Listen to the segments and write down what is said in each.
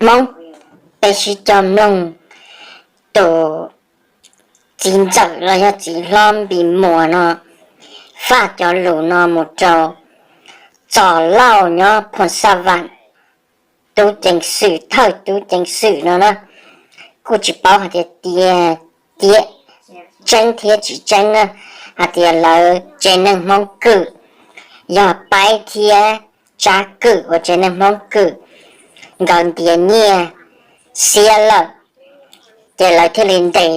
Hmoob, peb sib cog mloog tus txiv ntxawm los yog txiv hlob Npis Muas no faj cov lus no mus rau Txos Lauj nyob Phoo Xa Vam, tub ceev xwm, thawj tub ceev xwm no na. Kuj tsis paub hais tias tiag, tiag, tseeb thiab tsis tseeb na, hais tias lawv tsev neeg Hmoob Kwm yog Paib thiab Tsab Kwm uas tsev neeg Hmoob Kwm nkawd ntiav nyiaj xiab lawm, ces lawv thiaj li ntes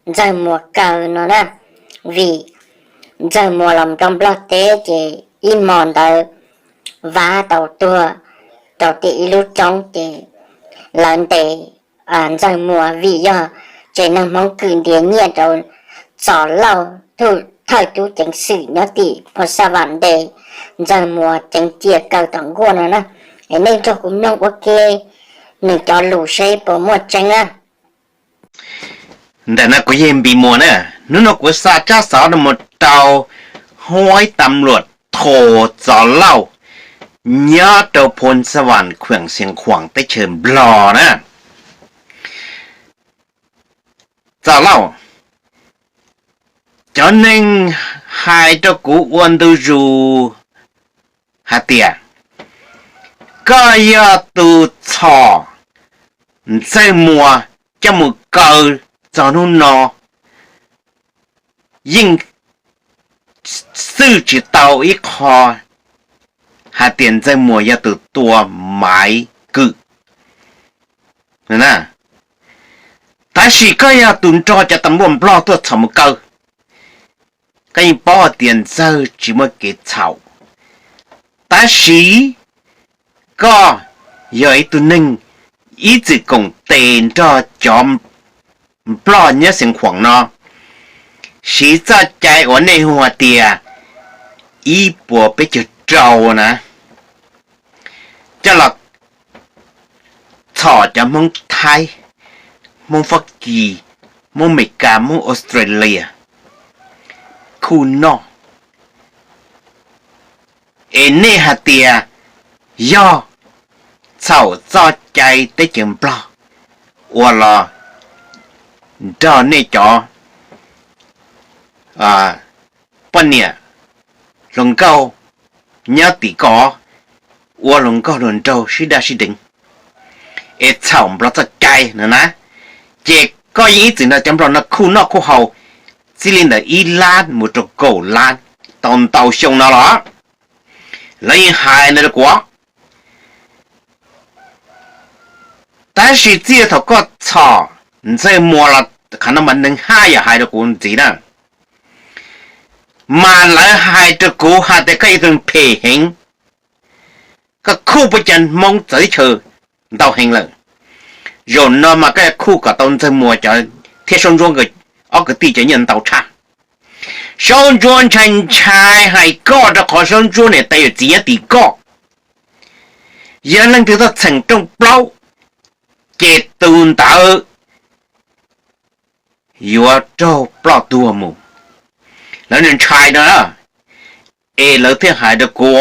Ntxawg Muas kaw no na. Vim Ntxawg Muas los nplog Nplog teb ces ib hmos ntawd vab tau tuag rau tim ib lub roob, ces lawv ntes Ntxawg Muas vim yog tsev neeg Hmoob Kwm ntiav nyiaj rau Txos Lauj, thawj tub ceev xwm nyob tim Phoo Xa Vam ntes Ntxawg Muas ceev cia kaw tom nkuaj no na. Es nej nrog kuv mloog ua ke nws cov lus seb puas muaj tseeb na. Ntawm no kuv yog Npis Muas na. Hnub no kuv xa tsab xov no mus rau huab tais mluam Thos Txos Lauj nyob rau Phoo Xa Vam, khueem Xeev Khuam, teb chaws Nplog na. Txos Lauj, cov neeg hais rau kuv ua ntu zus hais tias koj yog tus txhom Ntxawg Muas coj mus kaw txog hnub no, yeej xwj tsis tau ib qho hais tias Ntxawg Muas yog tus tua Maiv Kwm. Tab sis koj yog tus nrog cov tas npuaj Nplog tuaj txhom mus kaw. Koj yeej paub hais tias Ntxawg tsis muaj kev txhaum, tab sis koj yog ib tug neeg ib txwm koom tes nrog cov Nplog nyob Xeev Khuam no siv txoj cai uas nej hu hais tias ib puas peb caug rau na, coj los txhom cov Hmoob Thaib, Hmoob Fab Kis, Hmoob Amelikas, Hmoob Australia khuj noj. Es nej hais tias yog txhaum txoj cai teb chaws Nplog ua los nrog nej cov poj niam hluas nkauj nyob tim ko ua hluas nkauj hluas nraug sib daj sib deev, es txhaum Nplog txoj cai no na, ces koj yeej ib txwm nrog cov Nplog no khuj noj khuj haus txij li ntawm ib lab mus rau kaum lab tau ntau xyoo no los. Lawv yeej hais ntawd rau kuv. Tab sis txij thaum koj txhom Ntxawg Muas los qhov no mas neeg haj yam hais rau kuv ntxiv na, mas lawv hais rau kuv hais tias koj ib tug phem heev, koj khuj pab cov Hmoob txawv teb chaws ntau heev lawm. Zaum no mas koj yuav khuj kom tau Ntxawg Muas cov thiab Saub Ntsuab nkawd ob kwv tij cov nyiaj ntau tshaj. Saub Ntsuab ntshai ntshai hais koj rau qhov Saub Ntsuab niam tais yawm txiv nyob tim koj. Yog leej twg tuaj txheem rooj plaub, ces tus ntawd yuav raug ploj tuag mus. Lawv ntshai no, es lawv thiaj hais rau kuv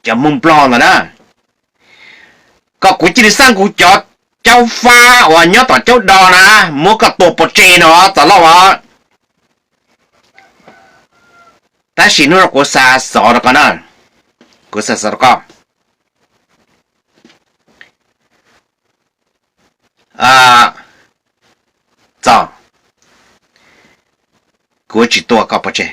cov Hmoob Nplog ntawd na, kom kuv cia li xaj kuv cov caub fab uas nyob tom caub do na, muab koj tua pov tseg no Txos Lauj os. Tab sis hnub no kuv xa xov rau koj na, kuv xa xov rau koj. Txos, kuv tsis tua koj pov tseg,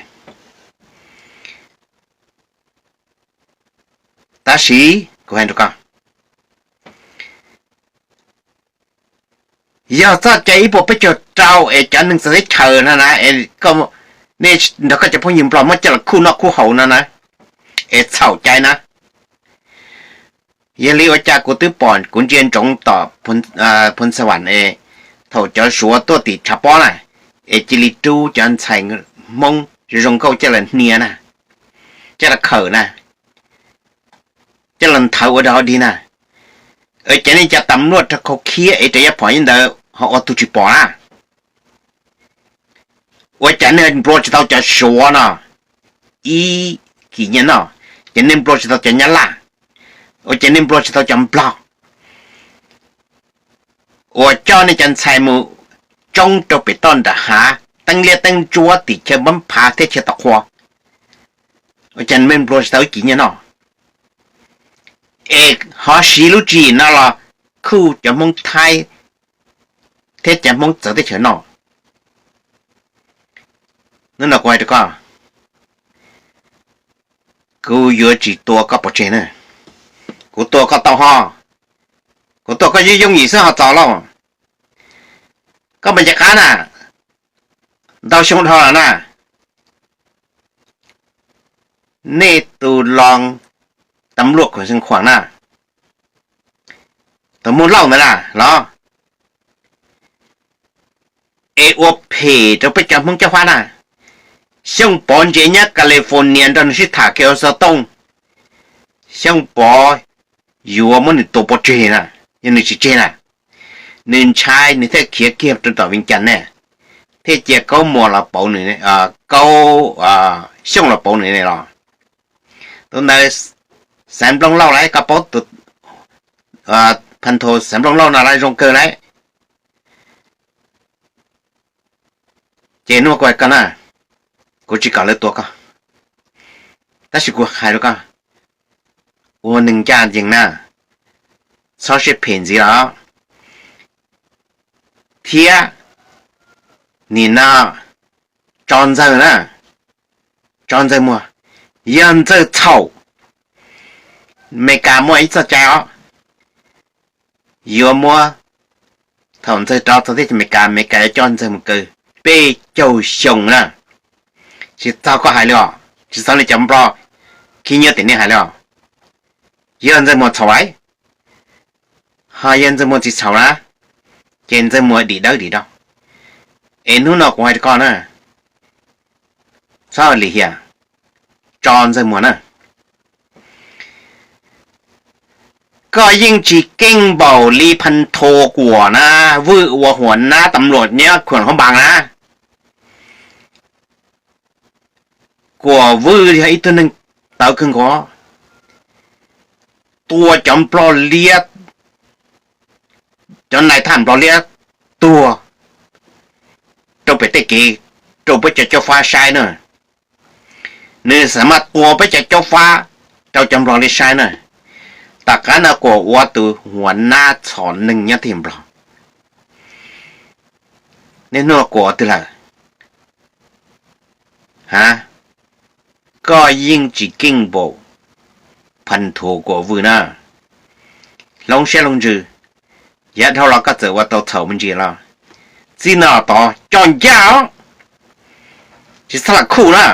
tab sis kuv hais rau koj, yog txoj cai ib puas peb caug rau es cov neeg txawv teb chaws no na, nej nrog koj cov phooj ywg Nplog muab coj los khuj noj khuj haus no na, es txhaum cai na. Yog li ua cas kuv twb pom kuv ntsia ntsoov tom Phoos Xa Vam es thaum cov Suav tuaj tim tshav pob na, es cia li rub cov ntxhais Hmoob zoo zoo nkauj coj los hnia na, coj los khawm na, coj los nthawv ua dog dig na. Cov nej cov tas luaj rau khau khiab es rau yab phom ib ntawd ho ua tug tsis pom na. Ua cas nej nplua tsis tau cov Suav no ib kis nyiaj noj, ces nej nplua tsis tau cov Nyab Laj, ua cas nej nplua tsis tau cov Nplog? uas coj nej cov ntxhais mus tsoob rau pem toj nram hav, teeb liab teeb ntsuab tim chaw npab phav thiab chaw tau qhua, ua cas nej nplua tsis tau ib kis nyiaj noj? Es ho siv lub tswv yim no los khuj cov Hmoob Thaib thiab cov Hmoob txawv teb chaws noj. Hnub no kuv hais rau koj, kuv yuav tsis tua koj pov tseg na. Kuv tua koj tau ho, kuv tua koj yooj yooj yim xwb ho txaus lauj. Koj mas nce qab na, ntau xyoo dhau lawm na. Nej tus los tam luaj khuam xeev khuam na, tus Hmoob Lauj ntawd na los, es ua phem rau peb cov Hmoob Cob Fab na. Xyooj Pov ntse nyob California nrog nws sib tham kiag ua xov tooj. Xyooj Pov yuav muab nws tua pov tseg na, yog nws tsis tseg na, nws ntshai nws thiaj khiav kiag rau tom Vias Cas ne, thiaj cia Kaub Muas los pauv nws, Kaub, Xyooj los pauv nws ne los. Tus ntawd Xaiv Nplooj Lauj lauj, koj paub tus Phanthu Xaiv Nplooj Lauj no lawm zoo kawg lauj. Ces hnub no kuv hais koj na, kuv tsis kom lawv tua koj, tab sis kuv hais rau koj, ua neeg ncaj ncees na, txhob siab phem ntxiv los, thiab nim no tso Ntxawg na, tso Ntxawg Muas, yog Ntxawg txhaum, Amelikas muaj ib txoj cai os, yuav muab, thaum Ntxawg rov txog teb chaws Amelikas, Amelikas yuav coj Ntxawg mus kaw peb caug xyoo na. Tsis txog koj hais li os, tsis txog li cov Nplog khib nyiab tim nej hais li os. Yog Ntxawg Muas txhaum lawm, ho yog Ntxawg Muas tsis txhaum na, ces Ntxawg Muas dim dawb dim do. Es hnub no kuv hais rau koj na, txhob lim hiam, tso Ntxawg Muas na. Koj yeej tsis keej npaum li Phanthu Kuam na, Vwj ua huam nab tam luam nyob khuam hauv npas na. Kuam Vwj yog ib tug neeg tawv kawg nkaus, tua cov Nplog liab, cov nais thaj Nplog liab tuag rau pem tej kev rau peb cov Cob Fab saib na. Nws xav mas tua peb cov Cob Fab rau cov Nplog li saib na. Tom qab no Kuam ua tus huam nab txhom neeg nyob teb Nplog. Niaj hnub no Kuam twg lawm? Ha, koj yeej tsis keej npaum Phanthu Kuam Vwj na. Hloov siab hloov ntsws, yav dhau los koj txawm ua tau txhaum me ntsis los txij no tod coj ncaj os, tsis txhob lam khuj na.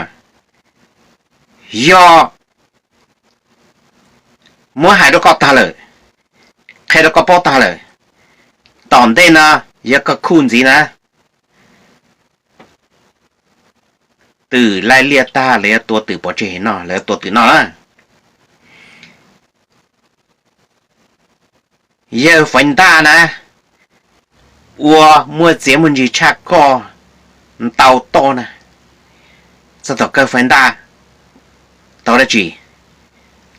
Yog muab hais rau koj tag lawm, qhia rau koj paub tag lawm, tom ntej no yog koj khuj ntxiv na, twm laij liaj tag lawv yuav tua twm pov tseg no, lawv yuav tua twm noj na. Yawg Faiv Ntaj na, ua muaj txiaj muaj ntsig tshaj koj ntau toj na. Txog thaum kawg Faiv Ntaj tau dab tsi?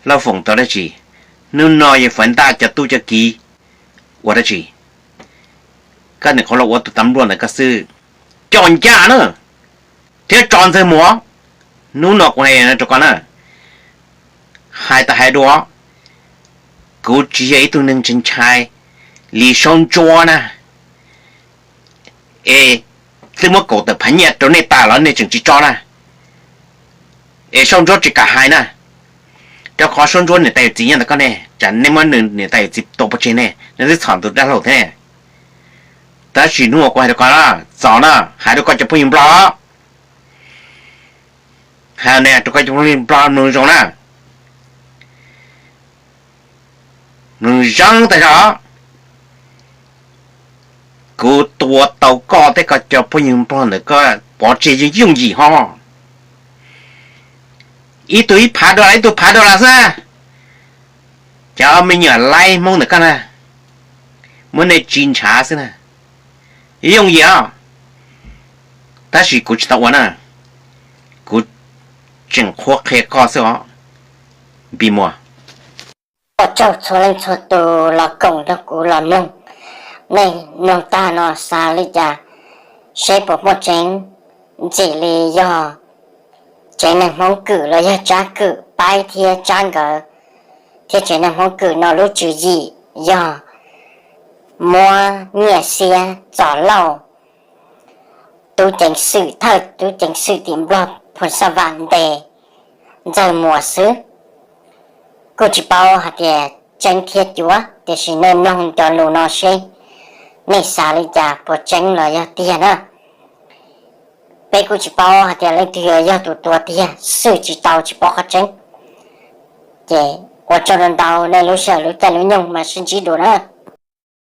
Lauj Foom tau dab tsi? Hnub no yawg Faiv Ntaj cov tub cov kiv ua dab tsi? Koj nim qhuav los ua tus tam luaj ntawm koj xwb, coj ncaj na, thiab tso Ntxawg Muas. Hnub no kuv hais rau koj na, hais tas hais dua, kuv tsis yog ib tug neeg ntshai ntshai li Saub Ntsuab na. Es twb muab kaum tawm phav nyiaj rau nej tas los nej tseem tsis tso na. Es Saub Ntsuab tsis kam hais na, rau qhov Saub Ntsuab niam tais yawm txiv nyob ntawm koj ne, tsam nej muab nws niam tais yawm txiv tua pov tseg ne, nej twb txhom tus dab laug thiab ne. Tab sis hnub uas kuv hais rau koj, txaus na, hais rau koj cov phooj ywg Nplog, hais ne rau koj cov phooj ywg Nplog mloog zoo na, mloog zoo tas zog. Kuv tua tau koj thiab koj cov phooj ywg Nplog ntawm koj pov tseg yooj yim ho. Ib tug ib phav dollar, ib tug phav dollar xwb. Cov me nyuam laib Hmoob ntawm koj na, muab nej tsis ntshav xwb na, yooj yim os. Tab sis kuv tsis tau ua na, kuv tseem qhuab qhia koj xwb os, Npis Muas. Ua tsaug txhua leej txhua tus los koom nrog kuv los mloog Nej mloog tag no xav li cas, seb puas muaj tseeb ntxim li yog tsev neeg Hmoob Kwm los yog Tsab Kwm Paib thiab Tsab nkawd, thiab tsev neeg Hmoob Kwm no lub tswv yim yog muab nyiaj xiab txom lauj tub ceev xwm, thawj tub ceev xwm tim Nplog Phoos Xaj Vam ntes Ntxawg Muas xwb. Kuj tsis paub hais tias tseeb thiab cuav, tiam sis nej mloog cov lus no seb nej xav li cas, puas tseeb los yog tiag na. Peb kuj tsis paub hais tias leej twg yog tus tua tiag, xwm tsis tau tsis paub qhov tseeb. Ces ua tsaug ntau ntau nej lub sij hawm lub caij lub nyoog mas sib ntsib dua na.